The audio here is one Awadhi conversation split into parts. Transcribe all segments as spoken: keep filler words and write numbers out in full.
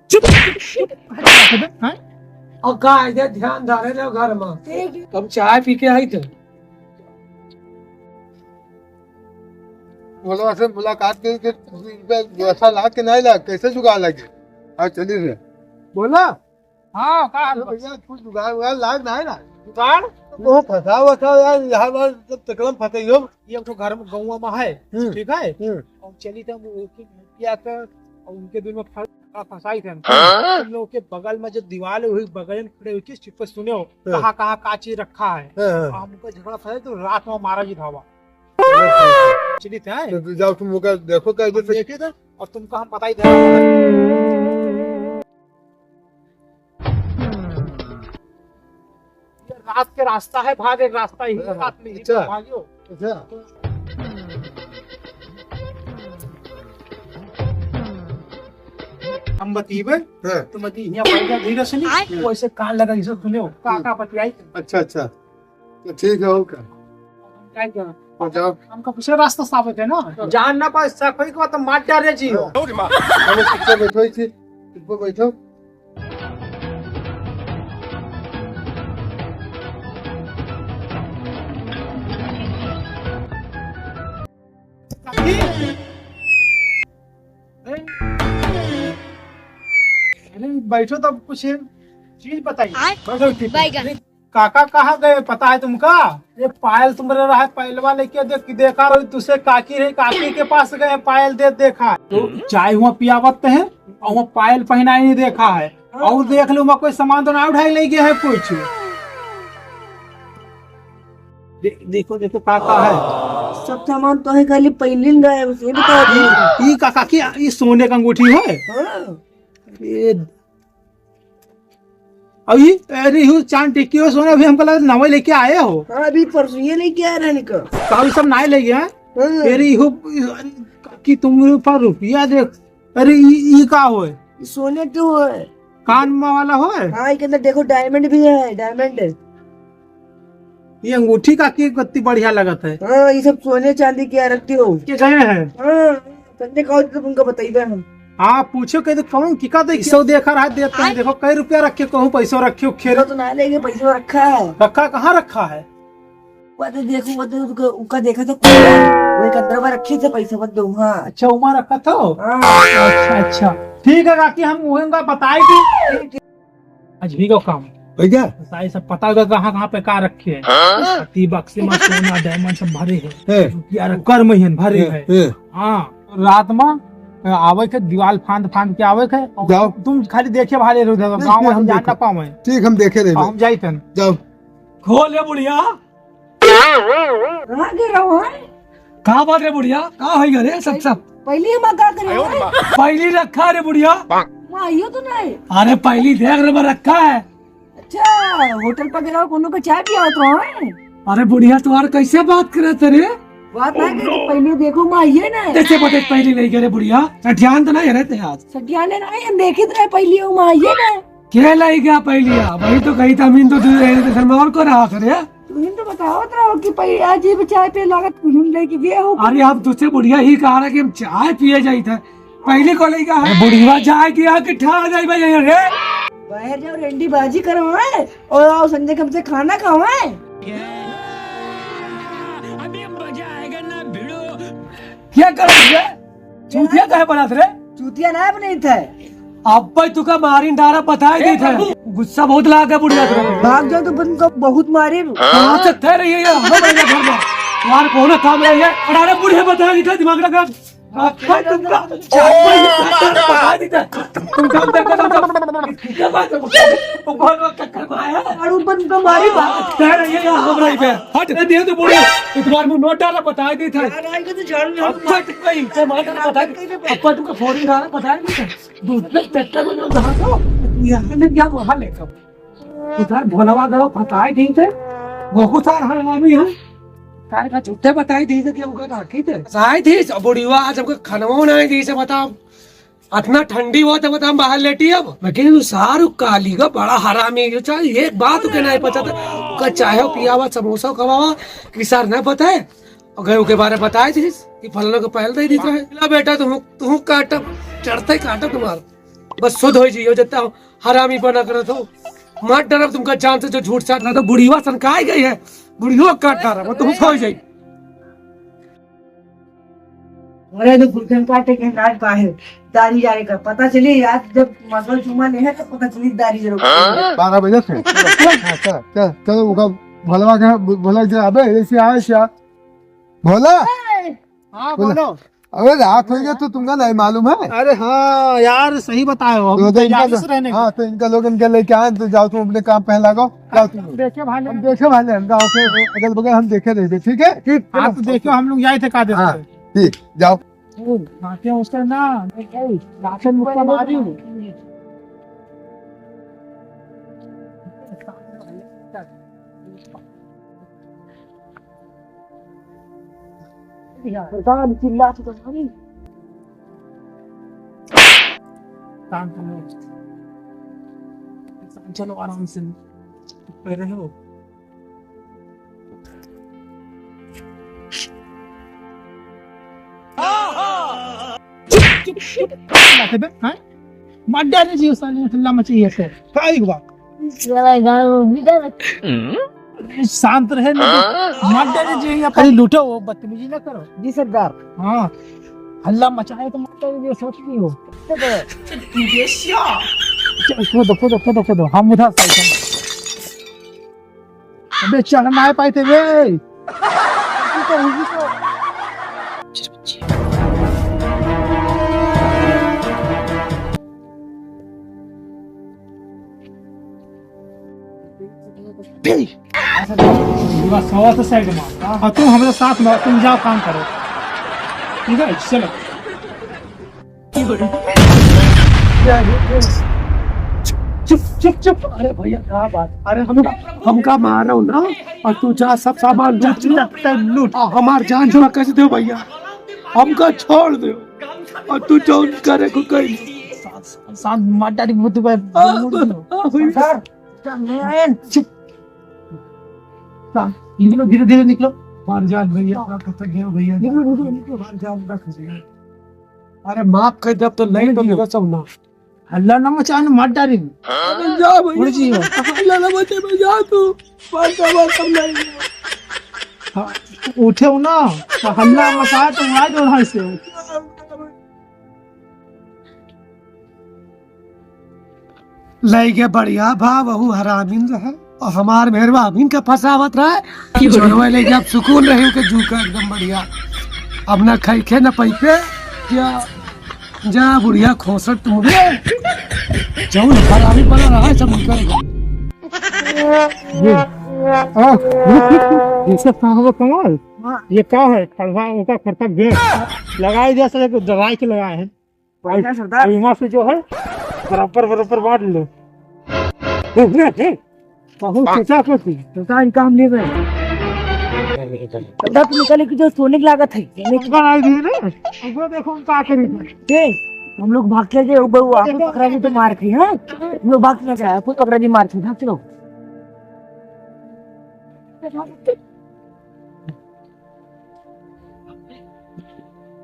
चुप, चुप, चुप। हाँ? और का है, ध्यान धरे रहो घर में। हम चाय पी के आई थे। बोलो, ऐसे मुलाकात के, के, के, ऐसा लाग के नहीं लाग, कैसे जुगाड़ लगे? हाँ, चलिए रे। बोला? हाँ, का हाल अरे बा? भैया, कुछ जुगाड़ उगाड़ लाग नहीं ना? जुगाड़? वो फंसा हुआ था यार, यहाँ बार सब तकलम फंसे ही हो। ये एक ठो घर में, गौवा में है, हम्म। ठीक है? हम्म। और चली तो हम ओके किया कर, और उनके दिल में फल का फंसाई थे हम। हाँ? तुम लोग के बगल में जो दीवार है, वही बगल में खड़े होके चुप से सुने हो, हाँ। कहाँ, कहाँ का चीज रखा है। हाँ, हाँ। और हमको झगड़ा फंसाई तो रात में मारा जी धावा। चलो, ठीक है। चलित है। तो जाओ, तुम ओका देखो, का इधर से देखिए तो, और तुमको हम बताई दे। ये रात के रास्ता है, भाग एक रास्ता ही हाँ, साथ में ही अच्छा। भागियो। अच्छा। हम बतीबे, हाँ। तुम अति यहाँ बैठ जाओ धीरे से नहीं, आय। वो ऐसे कान लगा, इसे सुने हो, का, हम्म। का बतियाई? अच्छा, अच्छा। तो ठीक है, ओके। क्या क्या? तो जाओ। हमका दूसरा रास्ता साबित है ना। जान ना पाए, सफाई को तो मार डाले जी हो। हाँ। चलो, चुप से बैठो, इसी चुप से बैठो। अरे, बैठो, तब कुछ चीज बताइए। आय। बैठो, ठीक है। बैगन। काका कहाँ गए, पता है तुमका? ये पायल तुम्हरे रहा है, पायलवा लेके देख, देखा रही, तुझसे काकी रही, काकी के पास गए, पायल दे देखा। तो चाय हुआ पियावत है, और वो पायल पहनाई नहीं देखा है। और देख लो, वहाँ कोई सामान तो ना उठाई ले गया है कुछ। दे-, देखो, देखो, का, का है? सब सामान तो है, खाली पहले नहीं गए, उसे बता दो। ई का, काकी, ई सोने का अंगूठी है? हाँ। ये अब ई, अरे, इहू चांद टिक्की हो सोना, अभी हमका लगा नवा लेके आए हो। हाँ, अभी परसों ये लेके आए रहने का। का ई सब नाय ले गए हैं? हाँ। अरे, इहू, अरे, कि तुम ऊपर रुपया देख। अरे, ई, ई का होए? ई सोने के होए। कान में वाला होए? हाँ, ई के अंदर देखो, diamond भी है, diamond। ये अंगूठी काकी कत्ती बढ़िया लगत है। हाँ, ये सब सोने चांदी के रखती हो। के गए हैं? हाँ, संजय कहो तो तुमको बताइबे हम। हाँ, पूछो कह दे कौन की का देखी सौ देखा रहा देते हैं। देखो कई रुपया रखे कहूँ पैसो रखे हो खेल। तो ना लेके पैसो रखा है। रखा कहाँ रखा है? वो तो देखो, वो तो उनका, उनका देखा तो कोई है। वो एक अंदर में रखी थे पैसा मत दो, हाँ। अच्छा, उमा रखा था? हाँ। अच्छा, अच्छा। ठीक है काकी, हम उहेंगा बताई थी। आज भी का काम। भैया। साई सब पता होगा कहाँ, कहाँ पे का रखे हैं। हाँ? अति बक्से में सोना, diamond सब भरे हैं। हैं। रुपया रख-, कर में हैं, भरे हैं। हैं। हाँ, रात में आवे के दीवाल फांद, फांद के आवे के। जाओ। तुम खाली देखे भाले रहो, गाँव वाले हम जान देखे। ना पावे। ठीक, हम देखे रहे। हम जाई तन। जाओ। खोल ले बुढ़िया। कहाँ गिरा हुआ है? का बात रे बुढ़िया? का होई रे सब, सब? पहली हम का करे हुआ है? पहली रखा रे बुढ़िया। माँ, यो तो नहीं। अरे पहली देख रे, मैं रखा है। अच्छा, होटल पर गिरा, कोनो का चाय पिया तो है? अरे बुढ़िया, तुम्हार कैसे बात करत रे? बात ना करे, पहली देखो, माँ, ये ना। कैसे पता पहली नहीं करे बुढ़िया? सठियान तो नहीं रहते आज। सठियान नहीं, हम देखित रहे पहली, माँ, ये ना। के लाई गया पहली? वही तो कही था, अमीन तो दूर रहने के घर में और को रहा करे। तुम तो बताओ तो कि पहले आज ये चाय पे लागत कुछ लेके गए हो। अरे हम तुझसे बुढ़िया ही कहा रहा कि हम चाय पिए जाई थे। पहली को लेके अरे बुढ़िया चाय किया कि ठा जाई भाई रे। बाहर जाओ रेंडी बाजी करो है और आओ संजय हमसे खाना खाओ है। अभी मजा आएगा ना भिड़ो। क्या कर रही है? चूतिया काहे बनत रे? चूतिया ना बनी थे। अब भाई तुका मारी डारा बताई दी थे। गुस्सा बहुत लाग गया बुढ़िया को। भाग जाओ तो तुमको बहुत मारी। कहाँ से थे रही है ये? हम रहिए घर में। यार कौन काम रही है? अरे, अरे बुढ़िया बताई दी थे, दिमाग लगा। अब भाई तुमका बता दी थे। तुम काम कर, कर, कर। क्या बात है? तुम बहुत वक्त चक्कर में आया। और ऊपर तुमको मारी बात। कह रही है यहाँ हम रही पे। हट। अरे दे दे बुढ़िया। इतवार में नोट डाला बताई दी थे। यार, आएगा तो झाड़ू, झाड़ू अब तक कहीं से मार डाला बताई दी। अब तुमको फोन डाला बताई दी थे। दूसरे चक्कर में जो रहा था, यहाँ ने क्या वहाँ लेकर। उधर भोलवा गयो, फंसाए दी थे। वो सार हरामी है। तार का झूठे बताई दी थे कि उनका राखी थे। फंसाए दी, अब बुढ़िया आज हमको खनवा नहीं दी से बताओ। अतना ठंडी हुआ था, बता, हम बाहर लेटी अब। लेकिन वो सारू काली का बड़ा हरामी है, चाहे एक बात के नहीं पता था। उनका चाहे पियावा, समोसा खवावा, कि सार नहीं पता है। और गए उनके बारे में बताए थे कि फलाना को पहल दे दी तो है। ला बेटा, तुम, तुम काटब, चढ़ते काटब तुम्हारा। बस शुद्ध होइ जाइयो, जितना हरामी बना करत हो। मार डारब तुमका जान से, जो झूठ साथ ना तो बुढ़िया सनकाय गई है, बुढ़ियो काट डारब, वो तो होई जाई। अरे तो गुलशन काटे के नाच बाहे, दारी जाए का पता चली यार, जब मसल चुमा ले है तो पता चली दारी जरूर। हाँ? बारह बजे से। हाँ, चल, चल, चल, ओका भोलवा के, भोला के, अबे, ऐसे आए क्या? भोला? हाँ, बोला। बोलो। अबे, रात हो गया तो तुमका नहीं मालूम है? अरे हाँ यार, सही बताए हो, हम तो, तो इनका तैयारी से रहने हाँ, का। तो इनका लोगन के लेके आए, तो जाओ तुम अपने काम पे लागो, जाओ तुम। देखे भाले। हम देखे भाले, हम गाँव के अगल बगल हम देखे रहे थे, ठीक है? ठीक, हाँ, चलो। तो देखो, हम लोग जाए थे, का देते हाँ, हैं? ठीक, जाओ। ओ, हाँ, क्या उसका ना, राशन मुक्का मारी। प्रधान चिल्ला तो नहीं। शांत रहो। शांत चलो, आराम से। चुप रहो। चुप, चुप, चुप। बात है बे, हाँ? मार डाले जी, साले हल्ला मचाई है। का एक बात? साला गाँव में भी डाले। शांत रहे ना, मार डाले जी, यहाँ पर लूटो, वो बदतमीजी ना करो। जी सरदार। हाँ, हल्ला मचाए तो मार डाले जी, सोच ली हो। चल, कूदो, कूदो, कूदो, कूदो, हम उधर से आए थे। अबे चढ़ ना पाए थे बे। पूरा सवा तो साइड में। और तुम हमारे साथ में, तुम जाओ काम करो। ठीक है, चलो। चुप, चुप, चुप। अरे भैया, का बात? अरे हम, हमका मारो ना, और तू जा सब सामान लूट लो। लूट। आ, हमार जान छुड़ा कैसे दो भैया? हमका छोड़ दो, और तू जौन करे को कही। शांत, शांत, मार डाली मुद्दे पे। आ, आ, भैया। सर, सर, मैं आयन। चुप। शांत, निकलो, धीरे, धीरे निकलो। मार जान भैया, आप कब तक गए हो भैया? निकलो, निकलो, निकलो। मार जान, रख दिया। अरे माफ कर दे, अब तो नहीं तो निकलो। निकल सब ना। हल्ला ना मचा, ना मार डाली। अरे जा भैया। उड़ जी हो। हल्ला ना मचे, मैं जा तू। मार जा, मार, सब नहीं। हाँ, उठे हो ना, तो हल्ला मचा तो उड़ा दो वहाँ से। लइके बढ़िया भा, वहू हरामीन रहे, और हमार मेहरबा अमीन का फंसावत रहे। क्यों? छोड़वे ले, जब सुकून रहे के जू का एकदम बढ़िया। अब ना खाई खे ना पई पे, क्या जा बुढ़िया खोसट तुम रे। जौन हरामी बना रहा है, सब निकल गए। ये, आ, ये सब कहाँ हुआ कमाल? हाँ। ये का है? खरवा, उनका खरता गेम। लगाई दिया सर, एक दवाई के लगाए हैं। भाई, अच्छा, सरदार। अब यहाँ से जो है, बराबर, बराबर बांट लो। बहुत सोचा कुछ। सरदार, इनका हम ले गए। सरदार, तुम निकाले कि जो सोने की लागत है। उनका आई दी ना, अब वो देखो, हम का करेंगे। ए, हम लोग भाग के गए, वो आपको पकड़ा नहीं तो मार खाई, हाँ? हम लोग भाग के जाए, आपको पकड़ा नहीं मार खाई, भाग चलो।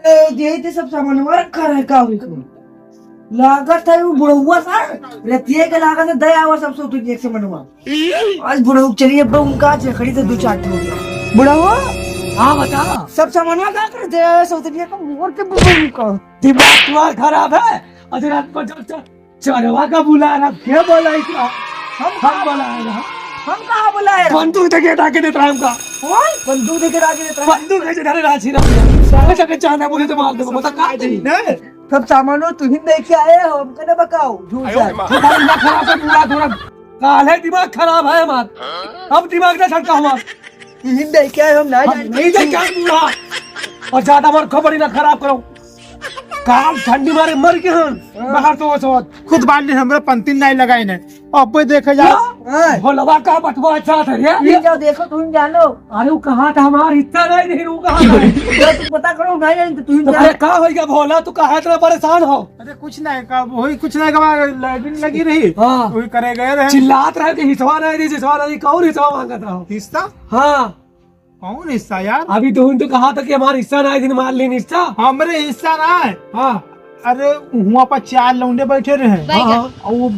ए, यही तो सब सामानवा रखा रहे का हुई को। लागत है वो बुढ़ौआ सा, रतिये के लागत है, दया हुआ सब सौतुनिया के सामानवा। आज बुढ़ऊ चलिए, अब उनका आज खड़ी तो दो चार ठो हो गया। बुढ़ऊ? हाँ, बता। सब सामानवा का कर दे, सौतुनिया का मोर के बुढ़ऊ का। दिमाग तुम्हारा खराब है। अरे रात को जब, जब चरवा का बुला रहा, क्या बोला इतना? हम हम कहाँ बोला है ना? हम कहाँ बोला है? बंदूक देके डाके देता है हमका। कौन? बंदूक देके डाके देता है? बंदूक देके डाके राजी राजी। सारे जगह जाना बोले तो मार दो, बता कहाँ थे? नहीं। सब सामानो तुहिन दे के आए हो, हमका ना बकाओ, झूठ आयो है। रे माँ। तुम्हारा दिमाग खराब है, पूरा थोड़ा काल है, दिमाग खराब है हमार। अब दिमाग ना छटका हुआ। तुहिन दे के आए हो, हम ना हम जाने। नहीं दे क्या बूढ़ा। और ज्यादा हमार खबर ही ना खराब करो। काम ठंडी मारे मर के हम। हाँ। बाहर तो वो सब। खुद बाल ने हमरा पंती नहीं लगाए ने। अब पे देखे जाओ। हाँ। भोलवा का बटवा अच्छा था ये। ये क्या देखो, तुम जानो। अरे वो कहाँ था, हमारा हिस्सा नहीं, नहीं वो कहाँ था। ये तुम पता करो, नहीं जाने तो तुम तो जानो। अरे का हो गया भोला, तू कहाँ इतना परेशान हो? अरे कुछ नहीं, का वही कुछ नहीं, का लैट्रिन लगी रही। हाँ। वही करे गए रहे। चिल्लात रहे कि हिस्सा नहीं दी, हिस्सा नहीं दी, कौन हिस्सा मांगत रहो? हिस्सा? हाँ। कौन हिस्सा यार? अभी तो उन तो कहा था कि हमारा हिस्सा ना है, दिन मार लेन हिस्सा। हमरे हिस्सा ना है। हाँ। अरे, हुआ पर चार लौंडे बैठे रहे। हाँ, हाँ। और वो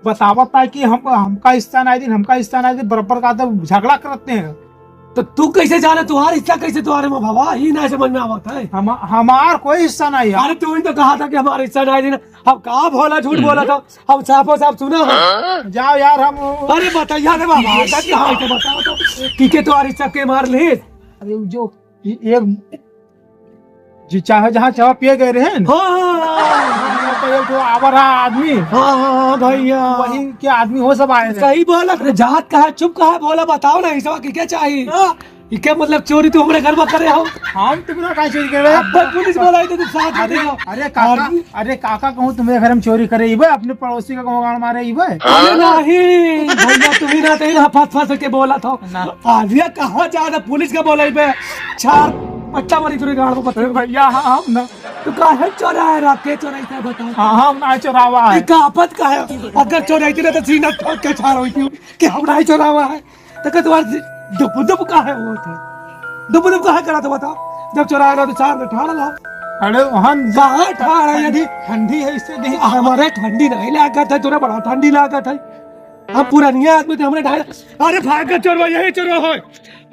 बतावत था कि हम, हमका हिस्सा नहीं दिन, हमका हिस्सा नहीं दिन, बराबर का तो झगड़ा करते हैं। तो तू कैसे जाने, तुम्हारा हिस्सा कैसे तुम्हारे में बाबा, ही ना समझ में आवत है। हम, हमार कोई हिस्सा नहीं है। अरे, तू ही तो कहा था कि हमारा हिस्सा नहीं देना। अब का भोला झूठ बोला था, हम साफो साफ सुना है। जाओ यार, हम अरे, बताइए रे बाबा, ऐसा क्या है तो बताओ तो, कि के तुम्हारा हिस्सा के मार ले? अरे, जो ये, ये जी, चाहे जहाँ चाहे पिए गए रहे हैं। हाँ, हाँ, हाँ, हाँ। तो एक ठो आवर है आदमी। हाँ, हाँ, हाँ, भैया। वही के आदमी हो सब आए रहे। सही बोला, अरे जात कहाँ, चुप कहाँ, बोला, बताओ ना, हिस्सा की क्या चाहिए? हाँ। ये क्या मतलब, चोरी तो हमरे घर में करे हो? हम तुमने का चोरी करे? अब पुलिस बोलाई तो तुम साथ में अरे, जाओ। अरे काका, अरे अरे काका कहूँ तुम्हें घर में चोरी करे, इबे अपने पड़ोसी का कहूँ गाड़ मारे, इबे। अरे नहीं, भैया, तुम ही ना, तुम ही ना, फंस फंस के बोला था। ना। अरे कहाँ जाना, पुलिस का बोला, इबे। चार पट्टा मारी तुरे गाड़ को पत्थर। भैया, हाँ, हम ना। तो काहे चोराए रात के, चोराई था बताओ। हाँ, हम ना चोरावा है। ये का आफत का है? अगर चोराई थी ना तो सीना ठोक के छाड़ होई थी कि हम नहीं चोरावा है। तो का तुम्हारे दुप दुप का है वो था? दुप दुप का है करा तो बताओ। जब चोराए ना तो चार में ठाड़ ला। अरे वहन कहाँ ठाड़ है यदि? ठंडी है इससे नहीं। हमारे ठंडी नहीं लागत है, तोरा बड़ा ठंडी लागत है। हम पुरानिया आदमी थे, हमरे ढाई। अरे भाग के चोरवा, यही चोरवा है।